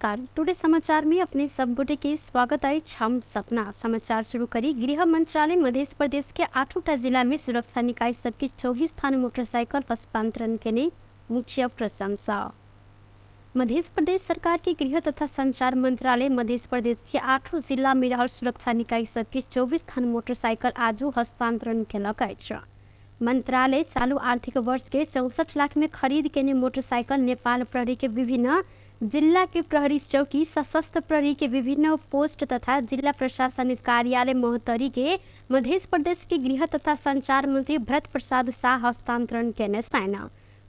नमस्कार, टुडे समाचार में अपने सब गोटे के स्वागत अछि। हम सपना समाचार शुरू करी। गृह मंत्रालय मध्य प्रदेश के 8टा जिला में सुरक्षा निकाय सबके 24 थान मोटरसाइकिल हस्तांतरण केने मुख्य प्रशंसा। मध्य प्रदेश सरकार के गृह तथा संचार मंत्रालय मध्य प्रदेश के 8 जिला में रहल सुरक्षा निकाय सबके 24 थान मोटरसाइकिल आजू हस्तांतरण केलक अछि। मंत्रालय चालू आर्थिक वर्ष के 64 लाख में खरीद केने मोटरसाइकिल नेपाल प्रहरी के विभिन्न जिला के प्रहरी चौकी, सशस्त्र प्रहरी के विभिन्न पोस्ट तथा जिला प्रशासनिक कार्यालय महोत्तरी के मध्य प्रदेश के गृह तथा संचार मंत्री भरत प्रसाद शाह हस्तांतरण केने छनि।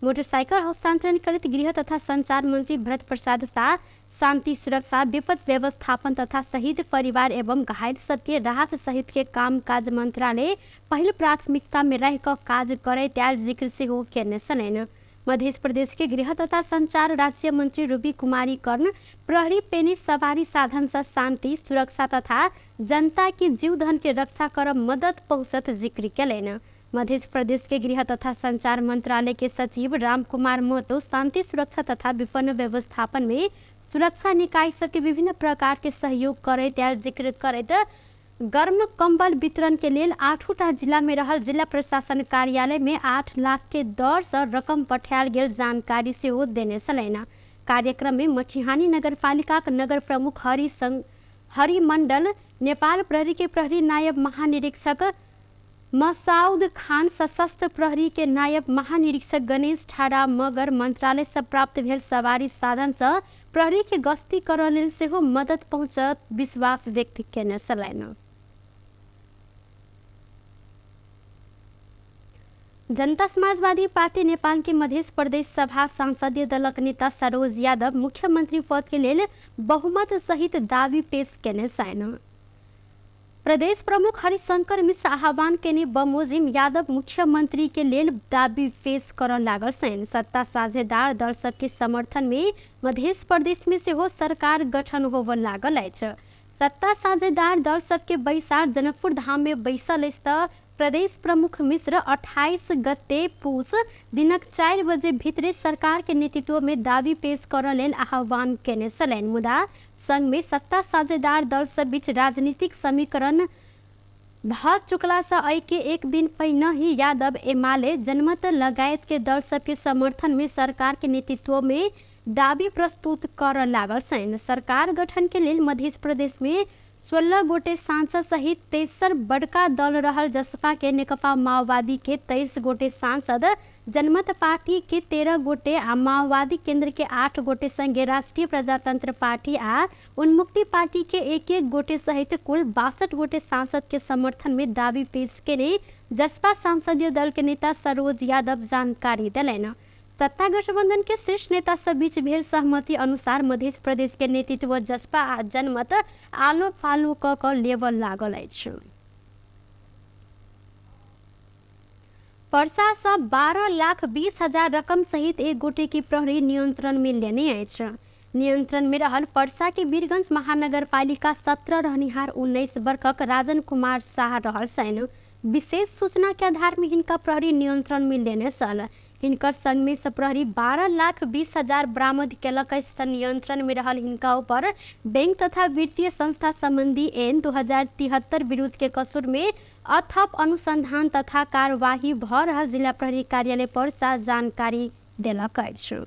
मोटरसाइकिल हस्तांतरण करैत गृह तथा संचार मंत्री भरत प्रसाद शाह शांति सुरक्षा, विपद व्यवस्थापन तथा शहीद परिवार एवं घायल सबके राहत सहित के काम काज मंत्रालय पहिल प्राथमिकता में रह कऽ काज करैत आयल जिक्र सेहो केने छलनि। मध्य प्रदेश के गृह तथा संचार राज्य मंत्री रूबी कुमारी कर्ण प्रहरी पेनी सवारी साधन से शांति सुरक्षा तथा जनता के जीवधन के रक्षा कर मदद पहुँचत जिक्र केलनि। मध्य प्रदेश के गृह तथा संचार मंत्रालय के सचिव राम कुमार महतो शांति सुरक्षा तथा विपन्न व्यवस्थापन में सुरक्षा निकाय सबके विभिन्न प्रकार के सहयोग करैत आयल जिक्र करैत गर्म कंबल वितरण के लेल 8टा जिला में रहल जिला प्रशासन कार्यालय में 8 लाख के दर से रकम पठायल गेल जानकारी सेहो देने छलनि। कार्यक्रम में मठिहानी नगरपालिका के नगर प्रमुख हरि मंडल, नेपाल प्रहरी के प्रहरी नायब महानिरीक्षक मसाउद खान, सशस्त्र प्रहरी के नायब महानिरीक्षक गणेश ठाडा मगर मंत्रालय से प्राप्त भेल सवारी साधन से प्रहरी के गश्ती करऽ लेल सेहो मदद पहुँचत विश्वास व्यक्त केने छलनि। जनता समाजवादी पार्टी नेपाल के मध्य प्रदेश सभा संसदीय दलक नेता सरोज यादव मुख्यमंत्री पद के लेल बहुमत सहित दावी पेश केने छनि। प्रदेश प्रमुख हरिशंकर मिश्र आह्वान केने बमोजिम यादव मुख्यमंत्री के लेल दावी पेश करऽ लागल छनि। सत्ता साझेदार दल सबके समर्थन में मध्य प्रदेश में सेहो सरकार गठन होबऽ लागल अछि। सत्ता साझेदार दल सबके बैसार जनकपुर धाम में बैसल अछि तऽ प्रदेश प्रमुख मिश्र 28 गते पुस दिनक 4 बजे भीतरे सरकार के नेतृत्व में दावी पेश करऽ लेल आह्वान केने छलनि। मुदा संग में सत्ता साझेदार दल सब बीच राजनीतिक समीकरण भ चुकला सँ एहि के एक दिन पहिने ही यादव एमाले जनमत लगायत के दल सबके समर्थन में सरकार के नेतृत्व में दावी प्रस्तुत करऽ लागल छनि। सरकार गठन के लेल मध्य प्रदेश में 16 गोटे सांसद सहित तेसर बड़का दल रहल जसपा के नेकपा माओवादी के 23 गोटे सांसद, जनमत पार्टी के 13 गोटे आ माओवादी केंद्र के 8 गोटे संगे राष्ट्रीय प्रजातंत्र पार्टी आ उन्मुक्ति पार्टी के 1-1 गोटे सहित कुल 62 गोटे सांसद के समर्थन में दावी पेश केने जसपा संसदीय दल के नेता सरोज यादव जानकारी देलनि। सत्ता गठबंधन के शीर्ष नेता सब बीच भेल सहमति अनुसार मध्य प्रदेश के नेतृत्व जसपा आ जनमत आलो फालो क क लेबऽ लागल अछि। परसा सँ 12,20,000 रकम सहित एक गोटे के प्रहरी नियंत्रण में लेने अछि। नियंत्रण में रहल परसा के वीरगंज महानगरपालिका 17 रहनिहार 19 वर्षक राजन कुमार शाह रहल छनि। विशेष सूचना के आधार में हिनका प्रहरी नियंत्रण में लेने छल। हिनकर संग में से प्रहरी 12,20,000 बरामद केलक अछि। तऽ नियंत्रण में रहल हिनका ऊपर बैंक तथा वित्तीय संस्था संबंधी एन 2073 विरुद्ध के कसूर में अथप अनुसंधान तथा कार्यवाही भ रहल जिला प्रहरी कार्यालय परसा जानकारी देलक अछि।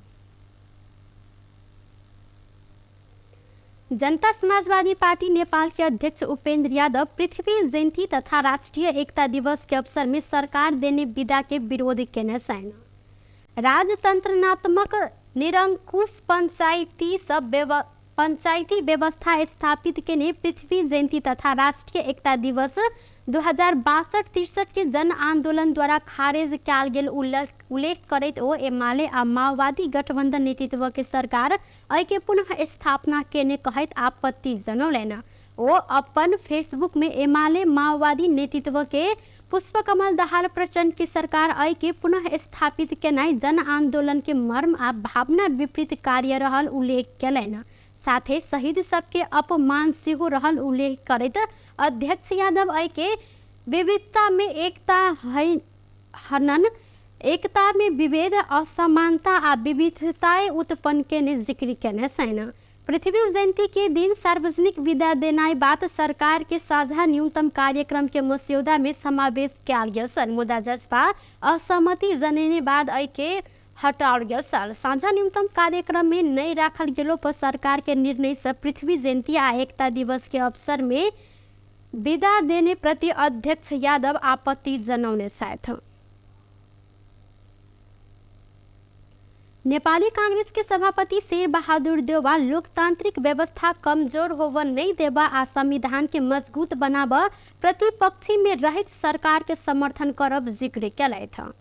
जनता समाजवादी पार्टी नेपाल के अध्यक्ष उपेंद्र यादव पृथ्वी जयंती तथा राष्ट्रीय एकता दिवस के अवसर में सरकार देने विदा के विरोध केने छनि। राजतंत्रनात्मक निरंकुश पंचायती व्यवस्था स्थापित केने पृथ्वी जयंती तथा राष्ट्रीय एकता दिवस 2062-63 के जन आंदोलन द्वारा खारिज कयल गेल उल्लेख करैत ओ एमाले आ माओवादी गठबंधन नेतृत्व के सरकार एहि के पुनः स्थापना केने कहैत आपत्ति जनौलनि। ओ अपन फेसबुक में एमाले माओवादी नेतृत्व के पुष्पकमल दाहाल प्रचंड के सरकार एहि के पुनः स्थापित केनाइ जन आंदोलन के मर्म आ भावना विपरीत कार्य रहल उल्लेख केलनि। साथे शहीद सबके अपमान सेहो रहल उल्लेख करैत अध्यक्ष यादव एहि के विविधता में एकता हनन, एकता में विभेद, असमानता आ विविधता उत्पन्न केने जिक्र केने छनि। पृथ्वी जयंती के दिन सार्वजनिक विदा देनाइ बात सरकार के साझा न्यूनतम कार्यक्रम के मस्यौदा में समावेश कयल गेल छल, मुदा जजपा असहमति जनेने बाद एहि के हटाओल गेल छल। साझा न्यूनतम कार्यक्रम में नहीं राखल गेलो पर सरकार के निर्णय से पृथ्वी जयंती आ एकता दिवस के अवसर में विदा देने प्रति अध्यक्ष यादव आपत्ति जनौने छथि। नेपाली कांग्रेस के सभापति शेर बहादुर देउवा लोकतांत्रिक व्यवस्था कमजोर होव नहीं देबा आ संविधान के मजबूत बनाब प्रतिपक्षी में रहित सरकार के समर्थन करब जिक्र केलथि।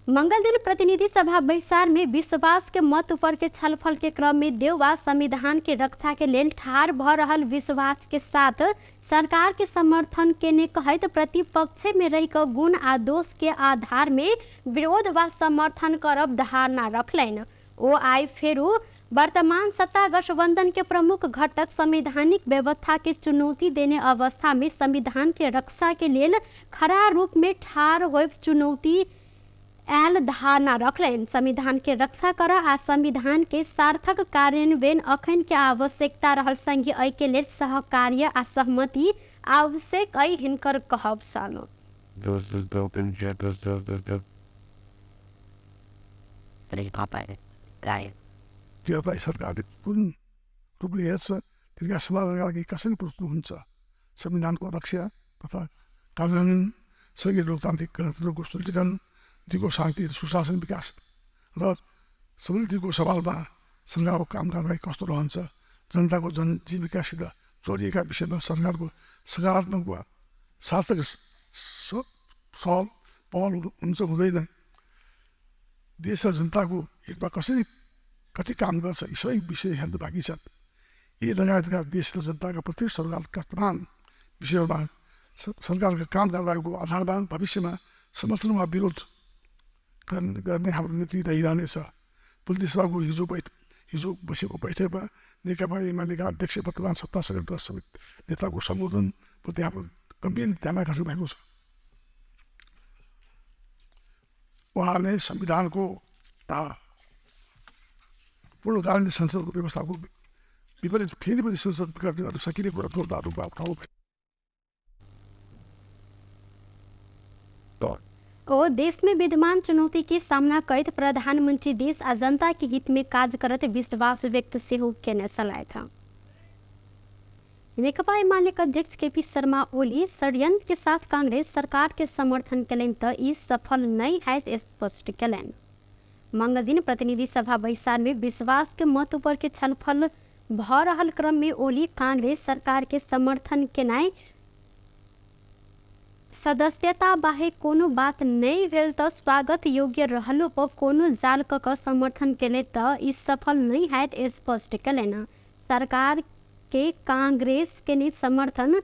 मंगल दिन प्रतिनिधि सभा बैसार में विश्वास के मत ऊपर के छलफल के क्रम में देउवा संविधान के रक्षा के लेल ठाढ़ भ रहल विश्वास के साथ सरकार के समर्थन केने कहैत प्रतिपक्ष में रहि क गुण आ दोष के आधार में विरोध व समर्थन करब धारणा रखलनि। ओ आइ फेरू वर्तमान सत्ता गठबंधन के प्रमुख घटक संवैधानिक व्यवस्था के चुनौती देने अवस्था में संविधान के रक्षा के लेल खड़ा रूप में ठाढ़ होब चुनौती आयल धारणा रखलनि। संविधान के रक्षा कर आ संविधान के सार्थक कार्यान्वयन अखन के आवश्यकता रहल संगे एहि के लेल सहकार्य आ सहमति आवश्यक अइ हिनकर कहब छल। सरकारले कुन रूपले हेर्छ त्यसका समाधानका लागि कसरी प्रस्तुत हुन्छ, संविधानको रक्षा तथा कार्यान्वयन, सङ्घीय लोकतान्त्रिक गणतन्त्रको सुदृढीकरण, दिगो शान्ति, सुशासन, विकास र समृद्धिको सवालमा सरकारको काम कारबाही कस्तो रहन्छ, जनताको जनजीविकासित जोडिएका विषयमा सरकारको सकारात्मक वा सार्थक पहल हुन्छ हुँदैन, देश र जनताको हितमा कसरी कति काम गर्छ, यी सबै विषय हेर्नु बाँकी छन्। यी लगायतका देश र जनताका प्रति सरकारका तमाम विषयहरूमा सरकारका काम कारबाहीको आधारमा भविष्यमा समर्थन वा विरोध गर्ने हाम्रो नीति रहिरहनेछ। प्रतिनिधि सभाको हिजो बसेको बैठकमा नेकपा एमालेका अध्यक्ष वर्तमान सत्ता सङ्गठन समेत नेताको सम्बोधनप्रति हाम्रो गम्भीर ध्यान आकर्षण भएको छ। उहाँले संविधानको पूर्णकालीन संसदको व्यवस्थाको विपरीत फेरि पनि संसद विघटन गर्न सकिने कुरा जोरदार रूपमा उठाउनु। ओ देश में विद्यमान चुनौती के सामना करैत प्रधानमंत्री देश आ जनता के हित में काज करत विश्वास व्यक्त सेहो केने छलथि। नेकपा एमाले के अध्यक्ष केपी शर्मा ओली षड्यंत्र के साथ कांग्रेस सरकार के समर्थन केलनि त ई सफल नहीं हैत स्पष्ट केलनि। मंगल दिन प्रतिनिधि सभा बैसार में विश्वास के मत ऊपर के छलफल भ रहल क्रम में ओली कांग्रेस सरकार के समर्थन केनाइ सदस्यता बाहेक कोनो बात नहीं भेल त स्वागत योग्य रहलो पर कोनो जाल क क समर्थन केले त ई सफल नहीं हैत स्पष्ट केलनि। सरकार के कांग्रेस के नि समर्थन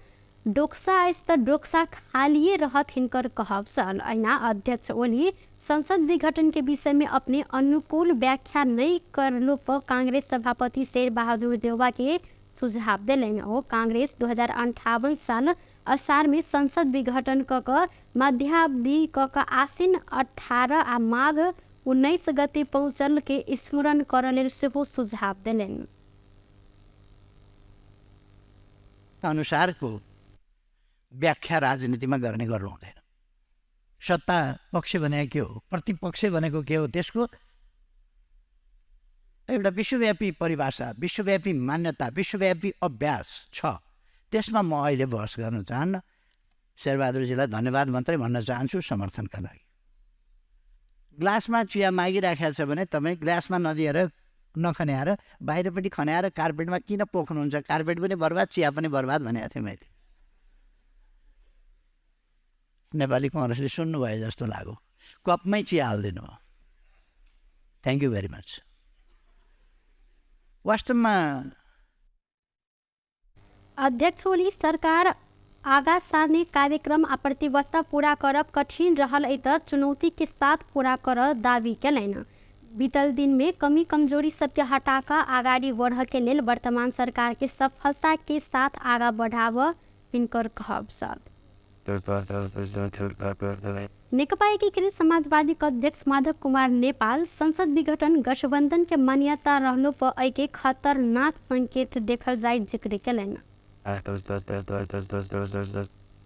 डोक्सा अछि त डोक्सा खालिए रहत हिनकर कहब छल। अहिना अध्यक्ष ओली संसद विघटन के विषय में अपने अनुकूल व्याख्या नहीं करलो पर कांग्रेस सभापति शेर बहादुर देउवा के सुझाव देलनि। ओ कांग्रेस 2058 साल असार में संसद विघटन क क मध्यावधि क क आसिन 18 आ माघ 19 गते पहुँचल के स्मरण करऽ लेल सेहो सुझाव देलनि। अनुसारको व्याख्या राजनीतिमा गर्ने गर्नु हुँदैन। सत्ता पक्ष भनेको के हो, प्रतिपक्ष भनेको के हो, त्यसको एउटा विश्वव्यापी परिभाषा, विश्वव्यापी मान्यता, विश्वव्यापी अभ्यास छ। त्यसमा म अहिले बहस गर्न चाहन्न। शेरबहादुरजीलाई धन्यवाद मात्रै भन्न चाहन्छु समर्थनका लागि। ग्लासमा चिया मागिराखेको छ भने तपाईँ ग्लासमा नदिएर नखन्याएर बाहिरपट्टि खन्याएर कार्पेटमा किन पोख्नुहुन्छ? कार्पेट पनि बर्बाद, चिया पनि बर्बाद भनेको थिएँ मैले। नेपाली कङ्ग्रेसले सुन्नुभयो जस्तो लाग्यो, कपमै चिया हालिदिनु हो। Thank you very much. वास्तवमा अध्यक्ष ओली सरकार आगा सार्ने कार्यक्रम आ प्रतिबद्धता पूरा करब कठिन रहल अइ त चुनौती के साथ पूरा कर दावी केलनि। बीतल दिन में कमी कमजोरी सबके हटा क अगाडि बढ़ के लेल वर्तमान सरकार के सफलता के साथ आगा बढ़ाव हिनकर कहब छल। नेकपा एकीकृत समाजवादी अध्यक्ष माधव कुमार नेपाल संसद विघटन गठबंधन के मान्यता रहलो पर एहि के खतरनाक संकेत देखल जाय जिक्र केलनि।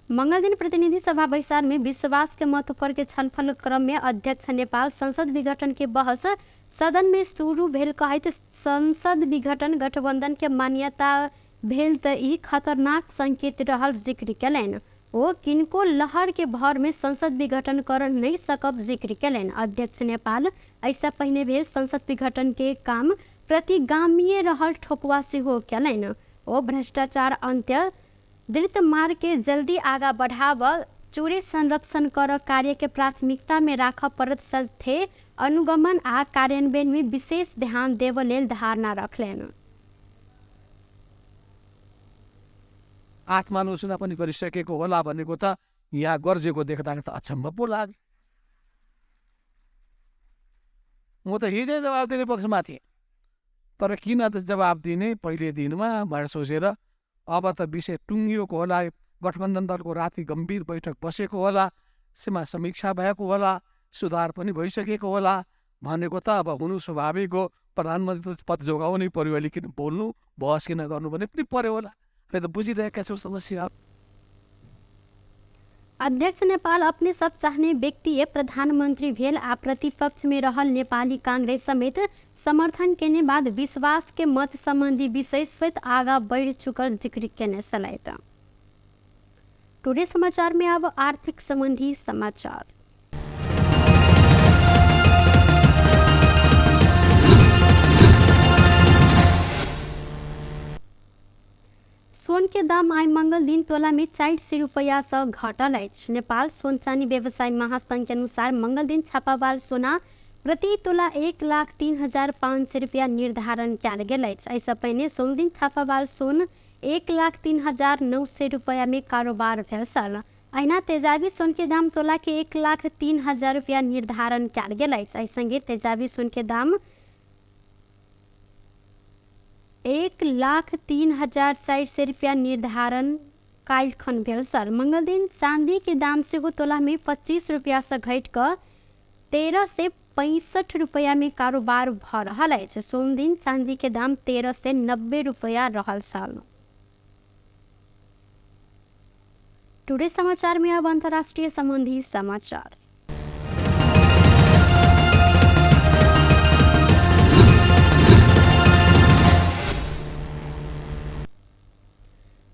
मंगल दिन प्रतिनिधि सभा बैसार में विश्वास के मत पर के छलफल क्रम में अध्यक्ष नेपाल संसद विघटन के बहस सदन में शुरू भेल कहैत संसद विघटन गठबंधन के मान्यता भेल त ई खतरनाक संकेत रहल जिक्र केलनि। ओ किनको लहर के भर में संसद विघटन कर नहीं सकब जिक्र केलनि। अध्यक्ष नेपाल ऐसा पहिने भेल संसद विघटन के काम प्रतिगामीय रहल ठोकुआ सेहो केलनि। ओ भ्रष्टाचार अंत्य द्रुत मार्ग के जल्दी आगा बढ़ाव चोरी संरक्षण कर कार्य के प्राथमिकता में राखऽ पड़त साथे अनुगमन आ कार्यान्वयन में विशेष ध्यान देव लेल धारणा रखलनि। आत्मालोचना पनि गरिसकेको होला भनेको त यहाँ गर्जेको देख्दाखेरि त अचम्म पो लाग्यो। म त हिजै जवाब दिने पक्षमा थिएँ, तर किन त जवाब दिने पहिले दिनमा भनेर सोचेर अब त विषय टुङ्गिएको होला, गठबन्धन दलको राति गम्भीर बैठक बसेको होला, सीमा समीक्षा भएको होला, सुधार पनि भइसकेको होला भनेको त अब हुनु स्वाभाविक हो। प्रधानमन्त्री पद जोगाउनै पर्यो, अहिले किन बोल्नु बहस किन गर्नु भन्ने पनि पर्यो होला। त बुझिरहेका छौँ समस्या। अध्यक्ष नेपाल अपने सब चाहने व्यक्ति प्रधानमन्त्री भेल आ प्रतिपक्ष में रहल नेपाली कांग्रेस समेत समर्थन केने बाद विश्वास के मत संबंधी विषय स्वत आगा बढ़ चुकल जिक्र केने छलथि। टुडे समाचार में अब आर्थिक संबंधी समाचार। सोन के दाम आइ मंगल दिन तोला में 400 रुपया से घटल अछि। नेपाल सोन चानी व्यवसाय महासंघ के अनुसार मंगल दिन छापावाल सोना प्रति तोला 1,03,500 रुपया निर्धारण कयल गेल अछि। एहिसँ पहिने सोमदिन छापावाल सोन 1,03,900 रुपया में कारोबार भेल छल। अहिना तेजाबी सोन के दाम तोला के 1,03,000 रुपया निर्धारण कयल गेल अछि। एहि संगे तेजाबी सोन के दाम 1,03,400 रुपया निर्धारण काल्हि खन भेल छल। मंगल दिन चांदी के दाम सेहो तोला में 25 रुपया से घटि कऽ 1365 रुपया में कारोबार भऽ रहल अछि। सोमदिन चांदी के दाम 1390 रुपया रहल छल। टुडे समाचार में अब अंतर्राष्ट्रीय संबंधी समाचार।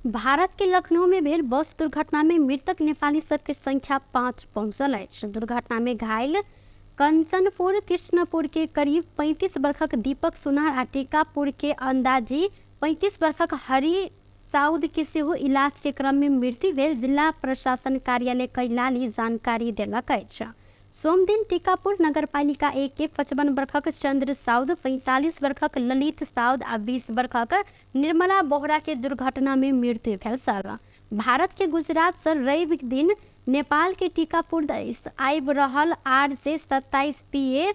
भारत के लखनऊ में भेल बस दुर्घटना में मृतक नेपाली सबके संख्या 5 पहुंचल अछि। दुर्घटना में घायल कंचनपुर कृष्णपुर के करीब 35 वर्षक दीपक सुनार आ टीकापुर के अंदाजी 35 वर्षक हरि साउद के सेहो इलाज के क्रम में मृत्यु भेल जिला प्रशासन कार्यालय कैलाली जानकारी देलक अछि। सोमदिन टीकापुर नगरपालिका 1 के 55 वर्षक चंद्र साउद, 45 वर्षक ललित साउद आ 20 वर्षक निर्मला बोहरा के दुर्घटना में मृत्यु भेल छल। भारत के गुजरात से रवि दिन नेपाल के टीकापुर आबि रहल RJ 27 PA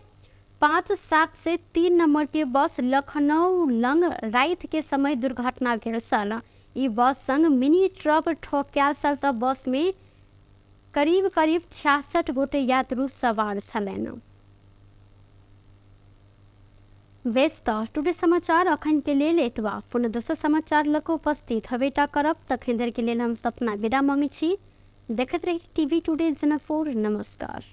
5703 number के बस लखनऊ लंग राति के समय दुर्घटना भेल छल। ई बस संग मिनी ट्रक ठोकायल छल त बस में करीब करीब 66 गोटे यात्रु सवार छलनि। बेस त टुडे समाचार अखन के लेल एतबा। पुनः दोसर समाचार लऽ कऽ उपस्थित हवेटा करब। तखन धरि के लेल हम सपना विदा मांगै छी। देखैत रही टीवी टुडे जनकपुर। नमस्कार।